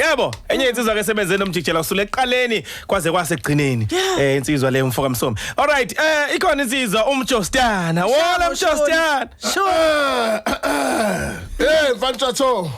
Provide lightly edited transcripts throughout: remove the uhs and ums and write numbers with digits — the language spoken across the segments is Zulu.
Yebo, enye insizwa ke sebenze nomjikijela kusule ekuqaleni kwaze kwasekugcineni. Insizwa le umfoka Msomi. Alright, ikhona insizwa umJostana. Wola mJostana. Sure. Hey mfana.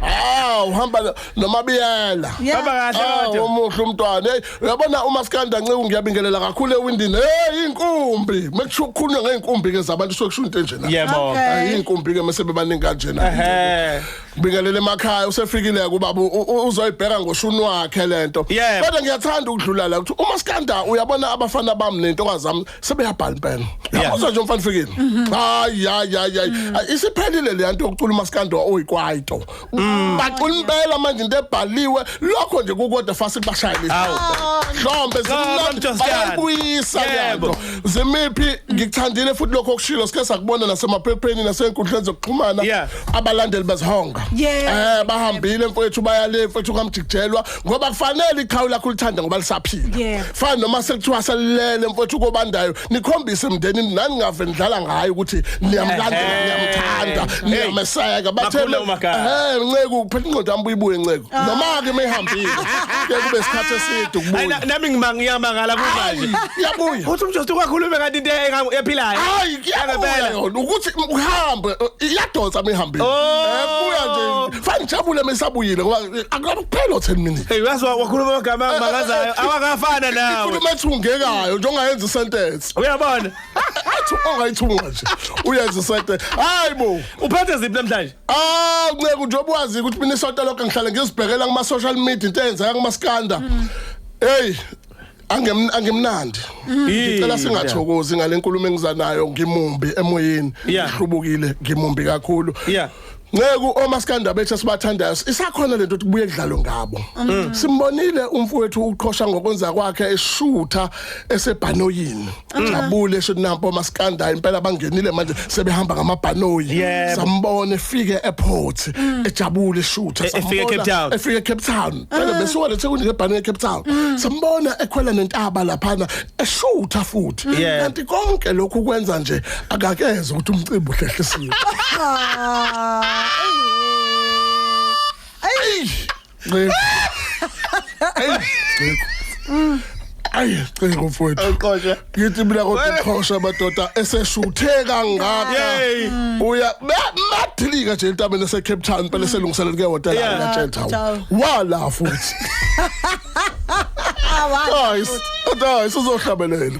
Ah, uhamba noMabiyela. Baba kahle kodwa. Umuhle umntwana. Hey, uyabona uMaskanda Nceku, ngiyabingelela kakhulu ewindini. Hey, inkumbi. Mekusho ukukhulunywa ngeinkumbi ke zabantu suke kusho into enjena. Yebo. Hayi, inkumbi ke mase bebaningi kanjena. Ngibingelele emakhaya, usefikile kubaba, uzoyibheka ngoshuni wakhe lento. Kodwa ngiyathanda ukudlula la ukuthi uMaskanda, uyabona abafana bami nentokazi zami sebeyabhala impela. Yabona nje umfana ufikile. Hayi hayi hayi hayi. Isiphelile le nto yokucula uMaskanda oyikwaito. Bacula impela manje into ebhaliwe lokho nje kukodwa fast kubashayile. Hlombe zimnandi bayabuyisa lento. Zimiphi ngikuthandile futhi lokho okushilo sike sakubona nasemaphepheni nasenkundleni zokuxhumana abalandeli bezihonga. Bahambile mfowethu, bayale mfowethu kaMjikijelwa ngoba kufanele iqhawe lakho ulithande ngoba lisaphila. Fana noma sekuthiwa selilele mfowethu kobandayo, nikhombise emndenini nani ngave nidlala ngayo ukuthi niyamlandela, niyamthanda, niyameseka. Bathe Nceku phela ingqondo yami buyibuye Nceku. Noma ke mehambile ke kube isikhathi eside ukubuya. Nami ngiyamangala kumanje. Iyabuya. Uthi umJostu kwakhuluma kanti into ephilayo. Hayi, iyabuya yona ukuthi uhambe iyadonsa mehambile. Buya nje. Fana ngijabule mesabuyile ngoba akuphela 10 minutes. Hey, uyazi wakhuluma amagama amangazayo awakafana nawe. Ikhuluma ethungekayo nje ongayenza sentence. Uyabona? Athi ongayithunga nje. Uyenza sentence. Hayibo. Uphethe ziphi namhlanje? Ah, Nceku nje obuwazi ukuthi mina isonto lokho ngihlale ngizibhekela kuma social media into eyenzeka kumaskanda. Hey, angimnandi. Ngicela singathokozi ngale nkulumo engizanayo, ngimumbi emoyeni, ngihlubukile, ngimumbi kakhulu. Nceku, omaskanda bethu esibathandayo isakhona lento ukuthi kubuye kudlalwe ngabo. Simbonile umfowethu uqhosha ngokwenza kwakhe eshutha esebhanoyini. Jabule esho nampo omaskanda impela bangenile manje sebehamba ngamabhanoyi. Sambona efike airport ejabule eshutha, efike Cape Town. Efike Cape Town. Phela besuka leThekwini ngebhanoyi eCape Town. Sambona ekhwela nentaba laphana eshutha futhi. Kanti konke lokhu kwenza nje akakeze ukuthi umcimbi uhlehlisiwe. Ay! Ay, Nceku mfowethu. Awuqosha. Ngithi mina kodwa uqhosha madoda eseshuthe kangaka. Uya madilika nje entabeni ese Cape Town phela selungiselela ke hotel la Town. Wala futhi. Wala. Hayi, sizohlabelela.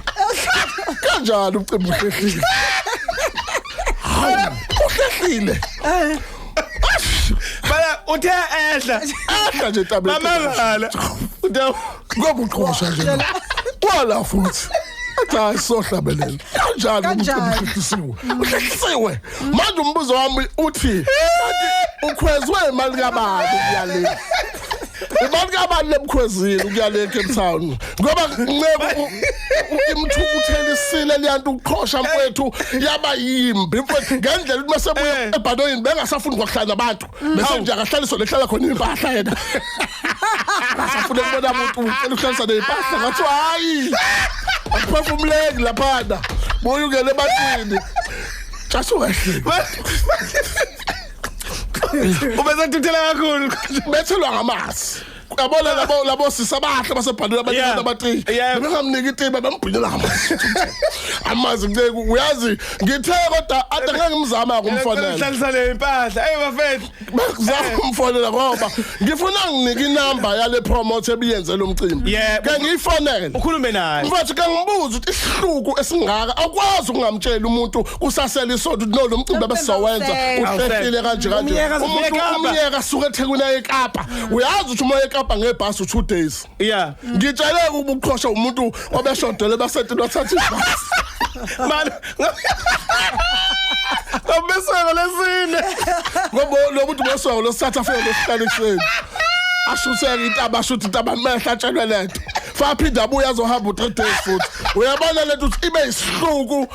Kanjani umcimbi uhlehlile? Hayi, uhlehlile. Bala uthe ehla. Ehla nje entabeni. Mamangala. Uthe ngoba uqhosha nje. Wala futhi. Athi hayi sohlabelela. Kanjani umcimbi uhlehlisiwe? Uhlehlisiwe. Manje umbuzo wami uthi ukhwezwe imali kabani ukuya le? Imali kabani lemkhwezile ukuya le Cape Town? Ngoba Nceku imthukuthelisile leyanto ukuqhosha mfowethu yaba yimbi mfowethu ngendlela ukuthi masebuya ebhanoyini bengasafuni kwakuhlala nabantu. Bese nje akahlaliswa lehlala khona impahla yena. Asafuna ukubona umuntu ucela ukuhlalisa nezimpahla ngathi hayi. Akuphefumuleki laphana. Buya ungene ebantwini. Just wehle. Ubesathuthela kakhulu. Bethelwa ngamasi. Yabona labo sisi abahle basebhalweni abaningi abatiyi. Bengamnika itiba bambhinyela ngamasi. Amazi Nceku uyazi ngithe kodwa ade ngeke ngimzama ukumfonela. Hlalisa le impahla. Hey bafethu. Ngizama ukumfonela ngoba ngifuna nginike inamba yale promote ebiyenze lo mcimbi. Ke ngiyifonele. Ukhulume naye. Mfowethu ke ngibuza ukuthi isihluku esingaka awukwazi ukungamtshela umuntu kusasela isonto ukuthi no lo mcimbi abesizowenza uhlehlile kanje kanje. Umuntu umyeka suka eThekwini aye eKapa. Uyazi ukuthi uma eKapa ngebhasi 2 days. Yeah. Ngitshele ukuqhosha umuntu obeshodele basetini wathatha ibhasi. Man. Ngobeseko lesine. Ngoba lo muntu bosoko losithatha afike losihlala ekuseni. Ashutheke intaba, ashuthe intaba mehla atshelwe lento. Faphinda abuye azohamba u3 days futhi. Uyabona lento ukuthi ibe isihluku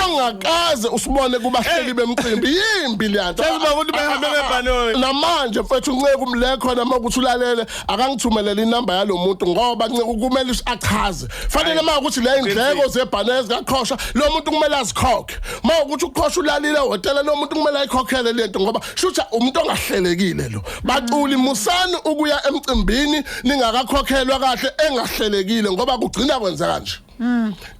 ongakaze usibone kubahleli bemcimbi. Yimbi leyanto. Sesiba ukuthi behambe ngebhanoyi. Namanje mfethu, uNceku mle khona uma ukuthi ulalele, akangithumelele inamba yalomuntu, ngoba Nceku kumele achaze. Fanele uma ukuthi le indleko zebhanoyi zikaqhosha, lo muntu kumele azikhokhe. Uma ukuthi uqhosha ulalile ehhotela, lo muntu kumele ayikhokhele lento, ngoba shutha umuntu ongahlelekile lo. Baculi, musani ukuya emcimbini ningakakhokhelwa kahle, engahlelekile, ngoba kugcina kwenzeka nje.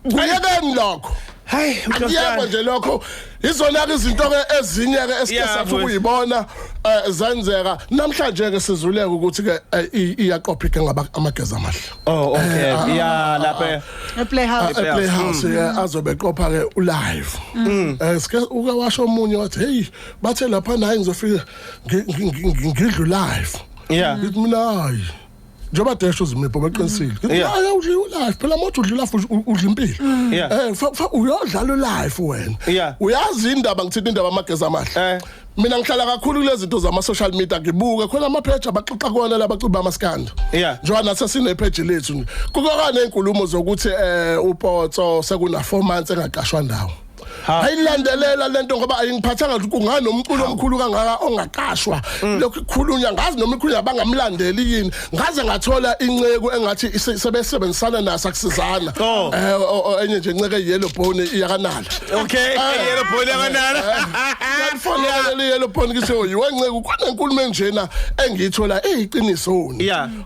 Kuyekeni lokho. Hayi. Akuyekho nje lokho. Izona ke izinto ke ezinye ke esike sathi mfowethu. ukuyibona zenzeka namhlanje ke. Sizuleke ukuthi ke iyaqophika ngaba Amageza Amahle. Oh, okay, yeah, lapha. E-Playhouse. E-Playhouse ke azobe eqopha ke ulive. Sike uke washo omunye wathi, "Hey, bathe lapha nayi ngizofika ngidlu live." Ngithi mina, hayi, njengoba desho uzimipho beqinisile, ngithi, hayi, udli live phela. Mothi udli live, udla impilo. Uyodlala live wena. Uyazi indaba, ngithinta indaba Amageza Amahle. Mina ngihlala kakhulu kulezi zinto zama social media, ngibuke khona ama page abaxoxa kona labaculi bamaskandi. Njengoba nathi sine page lethu nje, kukoka nezinkulumo zokuthi uPotso sekuna 4 months engaqashwa ndawo. Ayilandelela lento, ngoba ayingiphathanga ukuthi kungani nomculo omkhulu kangaka ongaqashwa. Lokhu kukhulunywa ngazi noma ikhulunywa bangamlandeli yini. Ngaze ngathola inceku engathi sebesebenzisana naso akusizana. Enye nje inceke yellow bone iyakanala. Okay, yellow bone yakanala. Ngalifonela le yellow bone, ngithi, "Oyi wenceku, khona inkulumo enjena engiyithola eyiqiniso."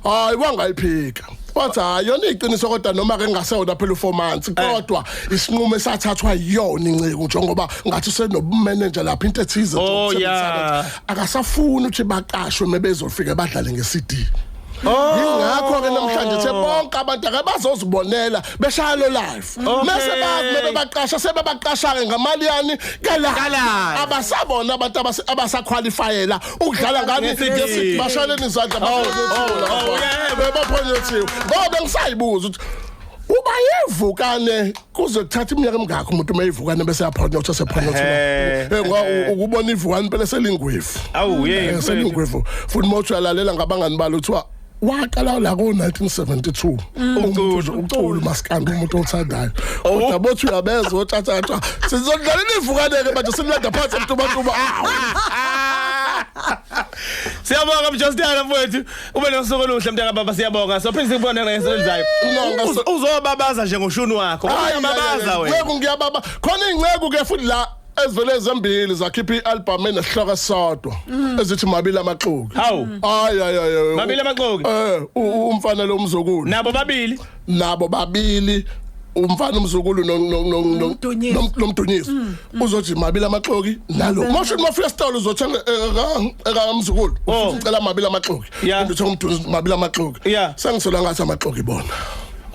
Hayi, wangayiphika. Wathi, hayi, yona iqiniso, kodwa noma ke ngasewona phela u4 months, kodwa isinqumo esathathwa yiyona inceku, njengoba ngathi usenobu-manager lapha, into ethize. Akasafuni ukuthi baqashwe mebezofika badlale nge-CD. Yingakho ke namhlanje the bonke abantu ake bazozibonela beshaya lo live. Mase bakumele baqasha, sebebaqasha ke ngamali yani kala. Kala. Abasabona abantu abasaqualifyela ukudlala ngani. Nge-CD. Nge-CD. Bashaleni izandla. Oh, yeah. Bebaphonyothiwe, ngoba ngisayibuza ukuthi uba yevukane kuze kuthatha iminyaka emingakho umuntu mayivukane bese yaphonyotha, sephonyotha. Ngoba ukubona ivukane phela selingwevu. Awu yey. Selingwevu futhi. Mawuthi uyalalela ngabangani balo, kuthiwa waqala la ko-1972 umuntu ucula umaskandi, umuntu othandayo. Kodwa bothi uyabezwa otshatshata, sizodlalela ivukane ke manje, simlanda phansi emntubantuba, awu. Siyabonga, Mjostana mfowethu. Ube nosuku oluhle, mntaka baba, siyabonga. Sophinde sikubone ngesonto elizayo. No, Uzobabaza nje ngoshuni wakho. Uyababaza wena. Nceku, ngiyababa khona. Iy'nceku ke futhi la ezivele zembili zakhipha i-album enesihloko esisodwa ezithi Mabili Amaxoki. Hawu. Hayi, hayi, hayi. Mabili Amaxoki. Umfana lo umzukulu. Nabo babili. Nabo babili, umfana umzukulu Nomdunyisi. Nomdunyisi uzothi Mabili Amaxoki nalo. Mosho mafika esitolo uzothenga ekamzukulu, ucela Mabili Amaxoki. Uthenga umdunyisi, Mabili Amaxoki. Sengisola ngathi amaxoki bona.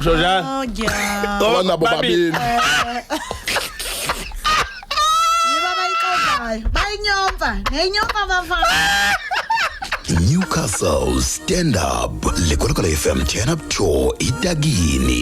Usho njalo. Oh yeah. Oh, Nabo babili. babili. Yiba bayixovayo. Bayinyompa. Neyinyompa bafana. Newcastle Stand Up, Lekolokola FM Turn Up Tour itakini.